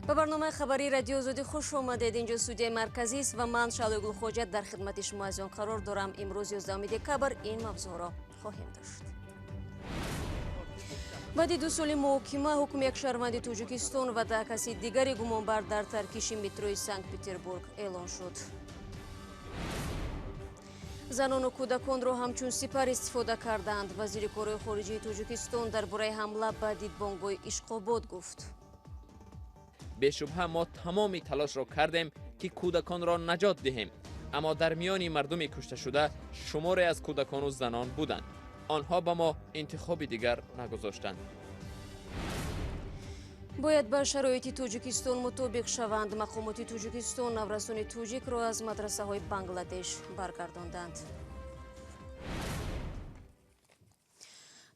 Ба барномаи хабарии Радио Озодӣ хуш омадед. Инҷо студияи марказӣ аст ва ман Шаҳлои Гулхоҷа дар хидмати шумо азизон қарор дорам. Имрӯз 11 декабр ин мавзӯъро хоҳем дошт. Баъди 2 соли муҳокима ҳукми як шаҳрванди Тоҷикистон ва 10 каси дигари гумонбар дар таркиши метрои Санкт-Петербург эълон шуд. Занону кӯдаконро ҳамчун сипар истифода карданд. Вазири корҳои хориҷии Тоҷикистон дар бораи ҳамла ба дидбонгоҳи Ишқобод гуфт. Бешубҳа мо тамоми талошро кардем, ки кӯдаконро наҷот диҳем, аммо дар миёни мардуми кушташуда шуморе аз кӯдакону занон буданд. Онҳо ба мо интихоби дигар нагузоштанд. Бояд ба шароити Тоҷикистон мутобиқ шаванд. Мақомоти Тоҷикистон наврасони тоҷикро аз мадрасаҳои Бангладеш баргардонданд.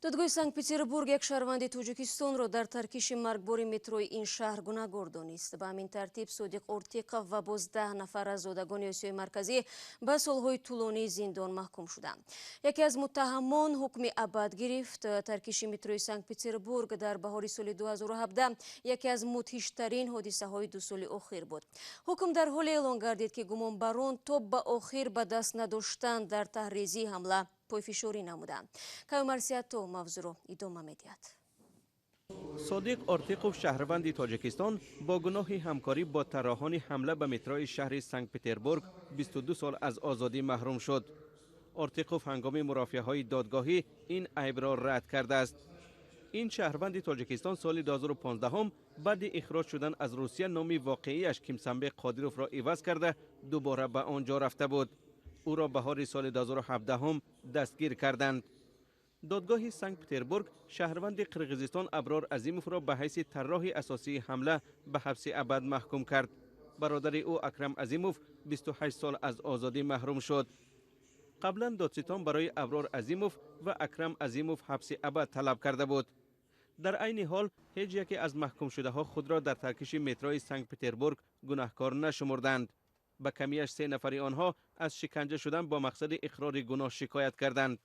Додгоҳи Санкт-Петербург як шаҳрванди Тоҷикистонро дар таркиши маргбори метрои ин шаҳр гунаҳгор донист. Ба ҳамин тартиб Содиқ Ортиқов ва боз 10 нафар аз зодагони Осиёи Марказӣ ба солҳои тӯлонии зиндон маҳкум шуданд. Яке аз муттаҳамон ҳукми абад гирифт. Таркиши метрои Санкт-Петербург дар баҳори соли 2017 яке аз мудҳиштарин ҳодисаҳои 2 соли охир буд. Ҳукм дар ҳоле эълон гардид, ки гумонбарон то ба охир ба даст надоштан дар таҳризии ҳамла пойфишорӣ намуданд. Каюмар Сиато мавзӯъро идома медиҳад. Содиқ Ортиқов, шаҳрванди Тоҷикистон, бо гуноҳи ҳамкорӣ бо тарроҳони ҳамла ба метрои шаҳри Санкт-Петербург 22 сол аз озодӣ маҳрум шуд. Ортиқов ҳангоми мурофиаҳои додгоҳӣ ин айбро рад кардааст. Ин шаҳрванди Тоҷикистон соли 2015 баъди ихроҷ шудан аз Русия номи воқеияш Кимсанбе Қодировро иваз карда дубора ба он ҷо рафта буд. Ӯро баҳори соли 2017 дастгир карданд. Додгоҳи Санкт-Петербург шаҳрванди Қирғизистон Аброр Азимовро ба ҳайси тарроҳи асосии ҳамла ба ҳабси абад маҳкум кард. Бародари ӯ Акрам Азимов 28 сол аз озодӣ маҳрум шуд. Қаблан додситон барои Аброр Азимов ва Акрам Азимов ҳабси абад талаб карда буд. Дар айни ҳол ҳеҷ яке аз маҳкумшудаҳо худро дар таркиши метрои Санкт-Петербург гунаҳкор нашумурданд. Ба камияш 3 нафари онҳо аз шиканҷа шудан бо мақсади иқрори гуноҳ шикоят карданд.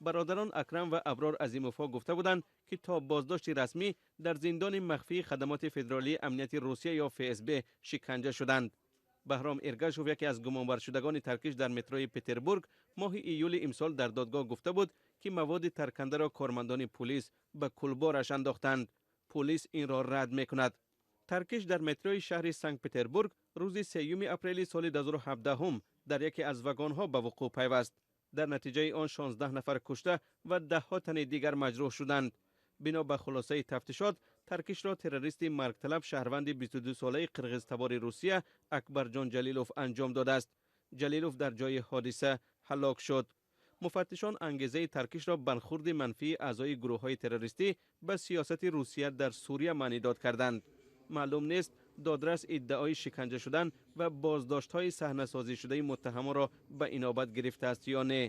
Бародарон Акрам ва Аброр Азимовҳо гуфта буданд, ки то боздошти расмӣ дар зиндони махфии хадамоти федералии амнияти Русия ё ФСБ шиканҷа шуданд. Баҳром Эргашов, яке аз гумонбаршудагони таркиш дар метрои Петербург, моҳи июли имсол дар додгоҳ гуфта буд, ки маводи таркандаро кормандони пулис ба кулбораш андохтанд. Пулис инро рад мекунад. Таркиш дар метрои шаҳри Санкт-Петербург рӯзи 3 апрели соли 2017 дар яке аз вагонҳо ба вуқӯъ пайваст. Дар натиҷаи он 16 нафар кушта ва даҳҳо тани дигар маҷрӯҳ шуданд. Бино ба хулосаи тафтишот, таркишро террористи маргталаб шаҳрванди 22-солаи қирғизтабори Русия Акбарҷон Ҷалилов анҷом додааст. Ҷалилов дар ҷои ҳодиса ҳалок шуд. Муфаттишон ангезаи таркишро бархурди манфии аъзои гурӯҳҳои террористӣ ба сиёсати Русия дар Сурия маънидод карданд. Маълум нест додрас иддаои шиканҷа шудан ва боздоштҳои саҳнасозӣ шудаи муттаҳамонро ба инобат гирифтааст ё не.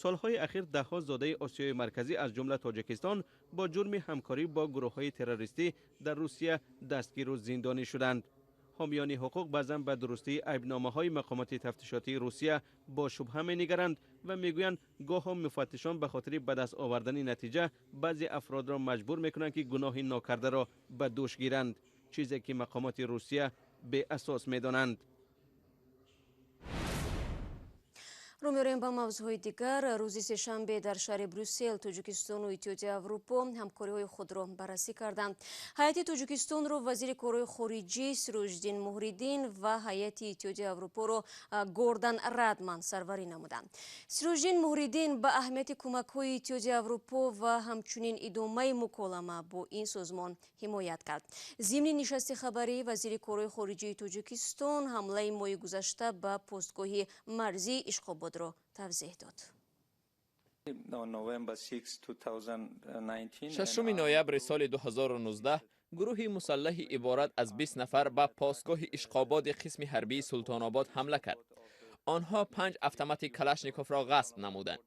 Солҳои ахир даҳҳо зодаи Осиёи Марказӣ аз ҷумла Тоҷикистон бо ҷурми ҳамкорӣ бо гурӯҳҳои террористӣ дар Русия дастгиру зиндонӣ шуданд. Ҳомиёни ҳуқуқ баъзан ба дурустии айбномаҳои мақомоти тафтишотии Русия бо шубҳа менигаранд ва мегӯянд гоҳо муфаттишон ба хотири ба даст овардани натиҷа баъзе афродро маҷбур мекунанд, ки гуноҳи нокардаро ба дӯш гиранд, чизе ки мақомоти Русия беасос медонанд. Рӯ меорем ба мавзӯъҳои дигар. Рӯзи сешанбе дар шаҳри Брюссел Тоҷикистону Иттиҳоди Аврупо ҳамкориҳои худро баррасӣ карданд. Ҳайати Тоҷикистонро вазири корҳои хориҷӣ Сироҷиддин Муҳриддин ва ҳайати Иттиҳоди Аврупоро Гордан Радман сарварӣ намуданд. Сироҷиддин Муҳриддин ба аҳамияти кӯмакҳои Иттиҳоди Аврупо ва ҳамчунин идомаи муколама бо ин созмон ҳимоят кард. Зимни нишасти хабарӣ вазири корҳои хориҷии Тоҷикистон ҳамлаи моҳи гузашта ба постгоҳи марзии Ишқободро тавзеҳ дод. 6 ноябри соли 2019 гурӯҳи мусаллаҳи иборат аз 20 нафар ба постгоҳи Ишқободи қисми ҳарбии Султонобод ҳамла кард. Онҳо 5 автомати Калашниковро ғасб намуданд.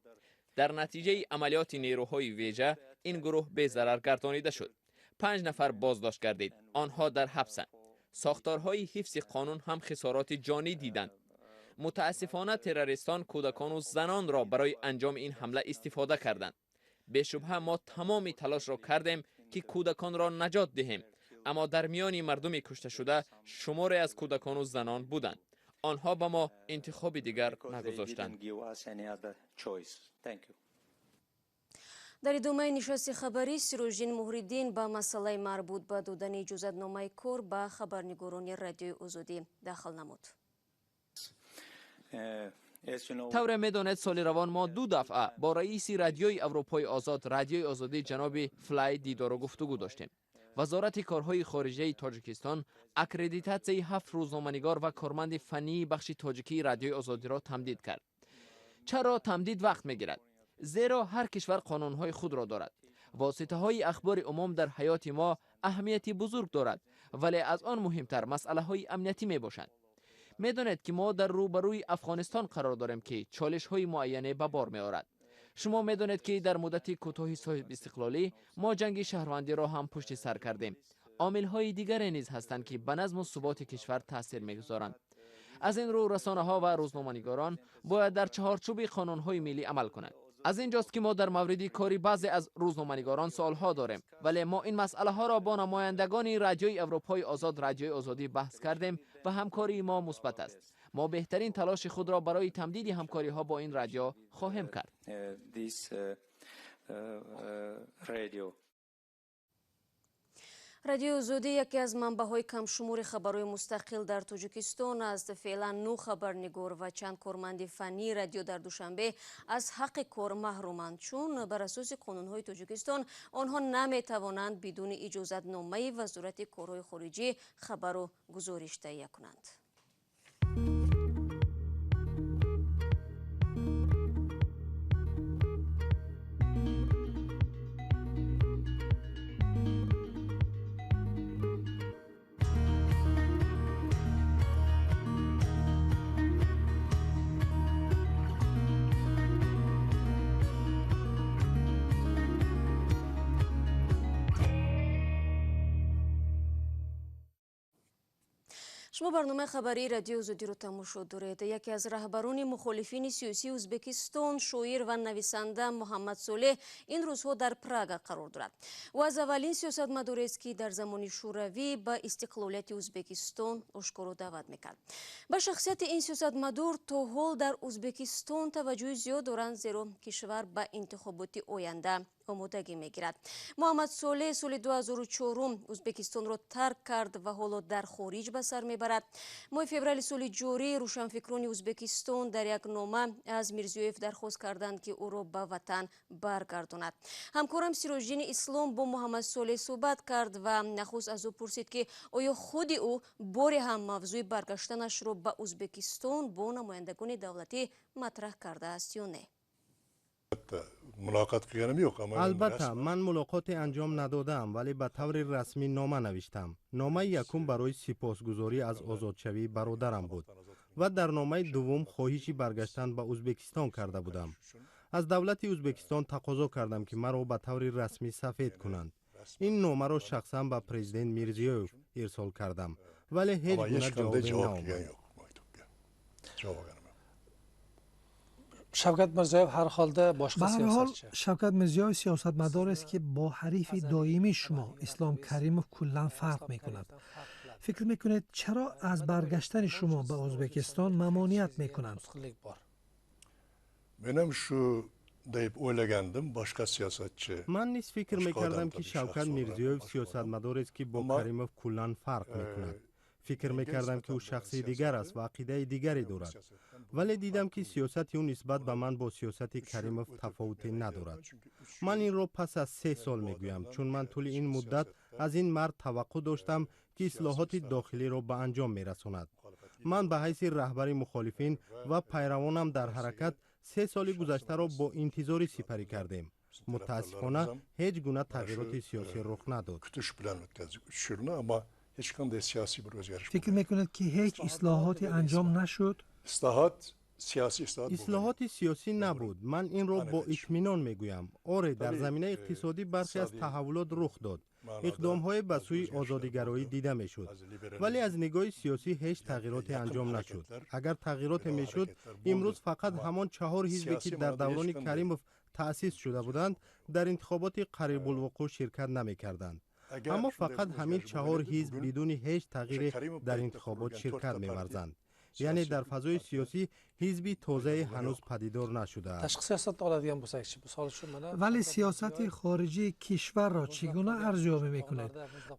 Дар натиҷаи амалиёти нерӯҳои вежа ин гурӯҳ безарар гардонида шуд. 5 нафар боздошт гардид. Онҳо дар ҳабсанд. Сохторҳои ҳифзи қонун ҳам хисороти ҷонӣ диданд. Мутаассифона террористон кӯдакону занонро барои анҷоми ин ҳамла истифода карданд. Бешубҳа мо тамоми талошро кардем, ки кӯдаконро наҷот диҳем, Аммо дар миёни мардуми кушташуда шуморе аз кӯдакону занон буданд. Онҳо ба мо интихоби дигар нагузоштанд. Дар идомаи нишасти хабарӣ Сироҷиддин Муҳриддин ба масъалаи марбут ба додани иҷозатномаи кор ба хабарнигорони Радиои Озодӣ дахл намуд. Тавре медонед, соли равон мо ду дафъа бо раиси Радиои Аврупои Озод, Радиои Озодӣ ҷаноби Флай дидору гуфтугӯ доштем. Вазорати корҳои хориҷаи Тоҷикистон аккредитатсияи 7 рӯзноманигор ва корманди фаннии бахши тоҷикии Радиои Озодиро тамдид кард. Чаро тамдид вақт мегирад? Зеро ҳар кишвар қонунҳои худро дорад. Воситаҳои ахбори умум дар ҳаёти мо аҳамияти бузург дорад, вале аз он муҳимтар масъалаҳои амниятӣ мебошанд. Медонед, ки мо дар рӯбарӯи Афғонистон қарор дорем, ки чолишҳои муайяне ба бор меорад. Шумо медонед, ки дар муддати кӯтоҳи соҳибистиқлолӣ мо ҷанги шаҳрвандиро ҳам пушти сар кардем. Омилҳои дигаре низ ҳастанд, ки ба назму суботи кишвар таъсир мегузоранд. Аз ин рӯ расонаҳо ва рӯзноманигорон бояд дар чаҳорчӯби қонунҳои миллӣ амал кунанд. Аз инҷост, ки мо дар мавриди кори баъзе аз рӯзноманигорон суолҳо дорем, вале мо ин масъалаҳоро бо намояндагони Радиои Аврупои Озод, Радиои Озодӣ баҳс кардем ва ҳамкории мо мусбат аст. Мо беҳтарин талоши худро барои тамдиди ҳамкориҳо бо ин радио хоҳем кард. Радиои Озодӣ яке аз манбаъҳои камшумури хабарҳои мустақил дар Тоҷикистон аст. Феълан 9 хабарнигор ва чанд корманди фаннии радио дар Душанбе аз ҳаққи кор маҳруманд, чун бар асоси қонунҳои Тоҷикистон онҳо наметавонанд бидуни иҷозатномаи Вазорати корҳои хориҷӣ хабару гузориш таҳия кунанд. Шумо барномаи хабарии Радиои Озодиро тамошо доред. Яке аз раҳбарони мухолифини сиёсии Ӯзбекистон, шоир ва нависанда Муҳаммад Солеҳ ин рӯзҳо дар Прага қарор дорад. Ӯ аз аввалин сиёсатмадорест, ки дар замони Шӯравӣ ба истиқлолияти Ӯзбекистон ошкоро даъват мекард. Ба шахсияти ин сиёсатмадор то ҳол дар Ӯзбекистон таваҷҷӯҳи зиёд доранд, зеро кишвар ба интихоботи оянда омодагӣ мегирад. Муҳаммад Солеҳ соли 2004 Ӯзбекистонро тарк кард ва ҳоло дар хориҷ ба сар мебарад. Моҳи феврали соли ҷорӣ рӯшанфикрони Ӯзбекистон дар як нома аз Мирзиёев дархост карданд, ки ӯро ба ватан баргардонад. Ҳамкорам Сироҷиддини Ислом бо Муҳаммад Солеҳ суҳбат кард ва нахуст аз ӯ пурсид, ки оё худи ӯ боре ҳам мавзӯи баргаштанашро ба Ӯзбекистон бо намояндагони давлатӣ матраҳ кардааст ё не. Албатта, ман мулоқоте анҷом надодаам, вале ба таври расмӣ нома навиштам. Номаи якум барои сипосгузорӣ аз озодшавии бародарам буд ва дар номаи дуввум хоҳиши баргаштан ба Ӯзбекистон карда будам. Аз давлати Ӯзбекистон тақозо кардам, ки маро ба таври расмӣ сафед кунанд. Ин номаро шахсан ба президент Мирзиёев ирсол кардам, вале ҳеҷ гуна ҷавобе наомад. Шавкат Мирзиёев ҳар ҳолда бошқа Ба ҳар ҳол сиёсатчи. Шавкат Мирзиёев сиёсатмадорест, ки бо ҳарифи доимии шумо Ислом Каримов куллан фарқ мекунад. Фикр мекунед, чаро аз баргаштани шумо ба Ӯзбекистон мамоният мекунанд? To'sqinlik bor. Men shu deb o'ylagandim, boshqa siyosatchi. Ман низ фикр Boshqa мекардам, odam ки tabii, Шавкат шахс olarak Мирзиёев boshqa odam. сиёсатмадорест, ки бо Аммо, Каримов куллан фарқ мекунад. Фикр мекардам, ки ӯ шахси дигар аст ва ақидаи дигаре дорад, вале дидам, ки сиёсати ӯ нисбат ба ман бо сиёсати Каримов тафовуте надорад. Ман инро пас аз 3 сол мегӯям, чун ман тӯли ин муддат аз ин мард таваққӯъ доштам, ки ислоҳоти дохилиро ба анҷом мерасонад. Ман ба ҳайси раҳбари мухолифин ва пайравонам дар ҳаракат 3 соли гузаштаро бо интизорӣ сипарӣ кардем. Мутаассифона, ҳеҷ гуна тағйироти сиёсӣ рух надод. Kutish bilan o'tkazdik 3 yilni, ammo hech qanday siyosiy bir o'zgarish Фикр мекунед, ки ҳеҷ ислоҳоте анҷом нашуд? Islohot, siyosiy islohot bo'lmagan. Ислоҳоти сиёсӣ набуд. Ман инро бо итминон мегӯям. Оре, дар заминаи иқтисодӣ бархе аз таҳаввулот рух дод, иқдомҳое ба сӯи озодигароӣ дида мешуд, вале аз нигоҳи сиёсӣ ҳеҷ тағйироте анҷом нашуд. Агар тағйироте мешуд, имрӯз фақат ҳамон 4 ҳизбе, ки дар даврони Каримов таъсис шуда буданд, дар интихоботи қарибулвуқӯъ ширкат намекарданд. Аммо фақат ҳамин чаҳор ҳизб бидуни ҳеҷ тағйире дар интихобот ширкат меварзанд. Яъне дар фазои сиёсӣ ҳизби тозае ҳанӯз падидор нашудааст. Tashqi siyosatni oladigan bo'lsakchi, misol uchun mana Вале сиёсати хориҷии кишварро чӣ гуна арзёбӣ мекунед?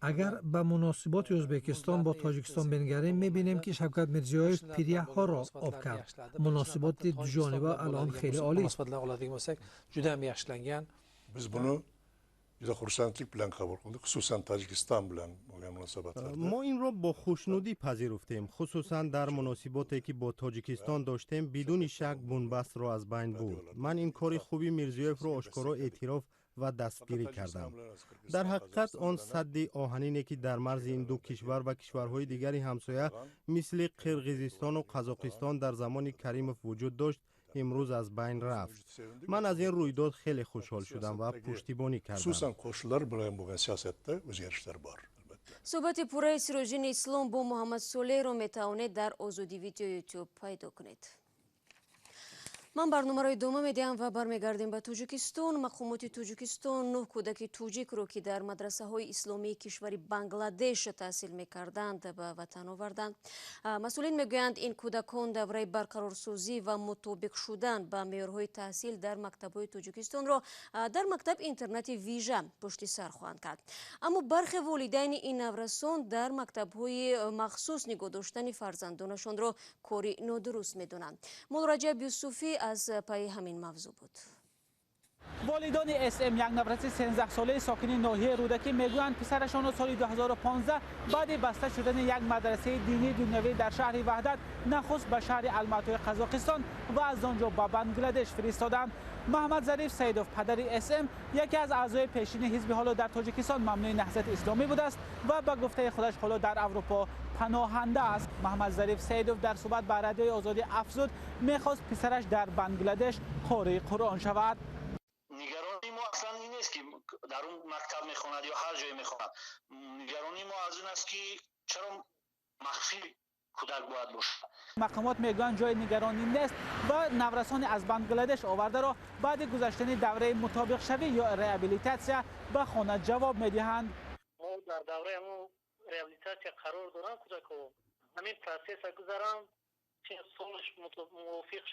Агар ба муносиботи Ӯзбекистон бо Тоҷикистон бингарем, мебинем, ки Шавкат Мирзиёев пиряхҳоро об кард. Муносиботи дуҷониба алон хеле олист. Munosabatlarni oladigan bo'lsak, juda ham yaxshilangan. Biz bunu juda xursandlik bilan qabul qildik, xususan Tojikiston bilan bo'lgan munosabatlarda. Мо инро бо хушнудӣ пазируфтем, хусусан дар муносиботе, ки бо Тоҷикистон доштем, бидуни шак бунбастро аз байн бурд. Ман ин кори хуби Мирзиёевро ошкоро эътироф ва дастгирӣ кардам. Дар ҳақиқат, он садди оҳанине, ки дар марзи ин ду кишвар ва кишварҳои дигари ҳамсоя, мисли Қирғизистону Қазоқистон, дар замони Каримов вуҷуд дошт, имрӯз аз байн рафт. Ман аз ин рӯйдод хеле хушҳол шудам ва пуштибонӣ кардам. Xususan qo'shnilar bilan bo'lgan siyosatda o'zgarishlar bor, albatta. Суҳбати пурраи Сироҷиддини Ислом бо Муҳаммад Солеҳро метавонед дар Озодӣ Видео Ютуб пайдо кунед. Ман барномаро идома медиҳам ва бармегардем ба Тоҷикистон. Мақомоти Тоҷикистон нӯҳ кӯдаки тоҷикро, ки дар мадрасаҳои исломии кишвари Бангладеш таҳсил мекарданд, ба ватан оварданд. Масъулин мегӯянд, ин кӯдакон давраи барқарорсозӣ ва мутобиқ шудан ба меъёрҳои таҳсил дар мактабҳои Тоҷикистонро дар мактаб интернати вижа пушти сар хоҳанд кард. Аммо бархе волидайни ин наврасон дар мактабҳои махсус нигоҳ доштани фарзандонашонро кори нодуруст медонанд. Муллораҷаб Юсуфӣ аз пайи ҳамин мавзӯъ буд. Волидони СМ, як навраси 13-солаи сокини ноҳияи Рӯдакӣ, мегӯянд, писарашонро соли 2015 баъди баста шудани як мадрасаи динии дунявӣ дар шаҳри Ваҳдат нахуст ба шаҳри Алматои Қазоқистон ва аз он ҷо ба Бангладеш фиристоданд. Муҳаммад Зариф Саидов, падари СМ, яке аз аъзои пешини ҳизби ҳоло дар Тоҷикистон мамнӯи Наҳзати Исломӣ будааст ва ба гуфтаи худаш ҳоло дар Аврупо паноҳанда аст. Муҳаммад Зариф Саидов дар суҳбат ба Радиои Озодӣ афзуд, мехост писараш дар Бангладеш қории Қуръон шавад. Нигаронии мо аслан ин нест, ки дар он мактаб мехонад ё ҳар ҷое мехонад. Нигаронии мо аз он аст, ки чаро махфӣ кӯдак бояд бошад. Мақомот мегӯянд, ҷои нигаронӣ нест ва наврасони аз Бангладеш овардаро баъди гузаштани давраи мутобиқшавӣ ё реабилитатсия ба хона ҷавоб медиҳанд. Мо дар давраи ҳамон реабилитатсия қарор доранд кӯдакҳо, ҳамин процесса гузаранд, солаш мувофиқ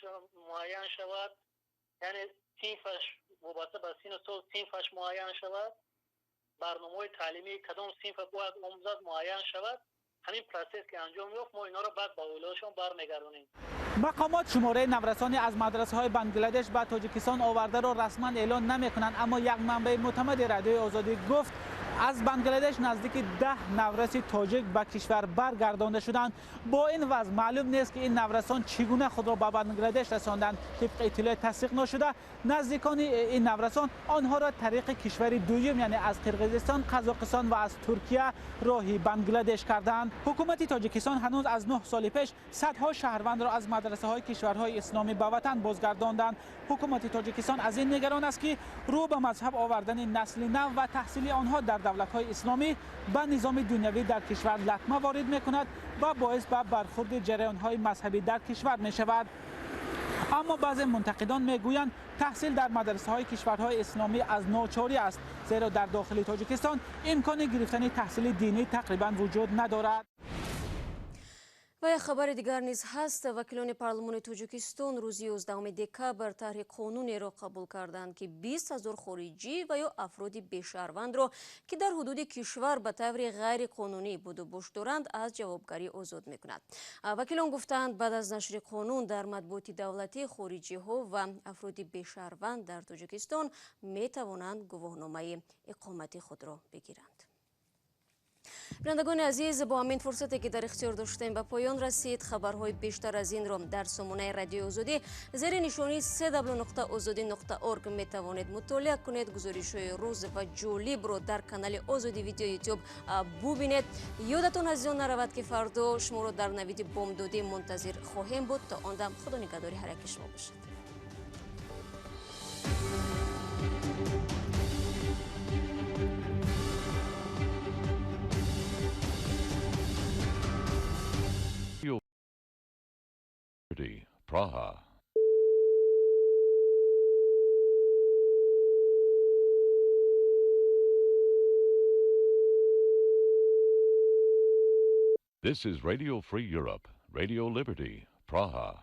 муайян шавад, яъне синфаш вобаста ба сину сол синфаш муайян шавад, барномаҳои таълимии кадом синфа бояд омӯзад муайян шавад. Ҳамин процесс ки анҷом ёфт, мо инҳоро баъд ба оилаҳошон бармегардонем. Мақомот шумораи наврасони аз мадрасаҳои Бангладеш ба Тоҷикистон овардаро расман эълон намекунанд, аммо як манбаи мӯътамади Радиои Озодӣ гуфт, аз Бангладеш наздики 10 навраси тоҷик ба кишвар баргардонда шуданд. Бо ин вазъ маълум нест, ки ин наврасон чӣ гуна худро ба Бангладеш расонданд. Тибқи иттилои тасдиқ нашуда, наздикони ин наврасон онҳоро тариқи кишвари дуюм, яъне аз Қирғизистон, Қазоқистон ва аз Туркия роҳи Бангладеш карданд. Ҳукумати Тоҷикистон ҳанӯз аз 9 соли пеш садҳо шаҳрвандро аз мадрасаҳои кишварҳои исломӣ ба ватан бозгардонданд. Ҳукумати Тоҷикистон аз ин нигарон аст, ки рӯ ба мазҳаб овардани насли нав ва таҳсили онҳо дар давлатҳои исломӣ ба низоми дунявӣ дар кишвар латма ворид мекунад ва боис ба бархурди ҷараёнҳои мазҳабӣ дар кишвар мешавад. Аммо баъзе мунтақидон мегӯянд, таҳсил дар мадрасаҳои кишварҳои исломӣ аз ночорӣ аст, зеро дар дохили Тоҷикистон имкони гирифтани таҳсили динӣ тақрибан вуҷуд надорад. Ва як хабари дигар низ ҳаст. Вакилони парлумони Тоҷикистон рӯзи 11 декабр тарҳи қонунеро қабул карданд, ки 20 ҳазор хориҷӣ ва ё афроди бешаҳрвандро, ки дар ҳудуди кишвар ба таври ғайриқонунӣ будубош доранд, аз ҷавобгарӣ озод мекунад. Вакилон гуфтаанд, баъд аз нашри қонун дар матбуоти давлатӣ хориҷиҳо ва афроди бешаҳрванд дар Тоҷикистон метавонанд гувоҳномаи иқомати худро бигиранд. Бинандагони азиз, бо ҳамин фурсате, ки дар ихтиёр доштем, ба поён расид. Хабарҳои бештар аз инро дар сомонаи Радиои Озодӣ зери нишонии cw.ozodi.org метавонед мутолиа кунед. Гузоришҳои рӯз ва ҷолибро дар канали Озодӣ Видео Ютуб бубинед. Ёдатон, азизон, наравад, ки фардо шуморо дар навиди бомдодӣ мунтазир хоҳем буд. То он дам Худо нигаҳдори ҳар яки шумо бошад. Praha. This is Radio Free Europe, Radio Liberty, Praha.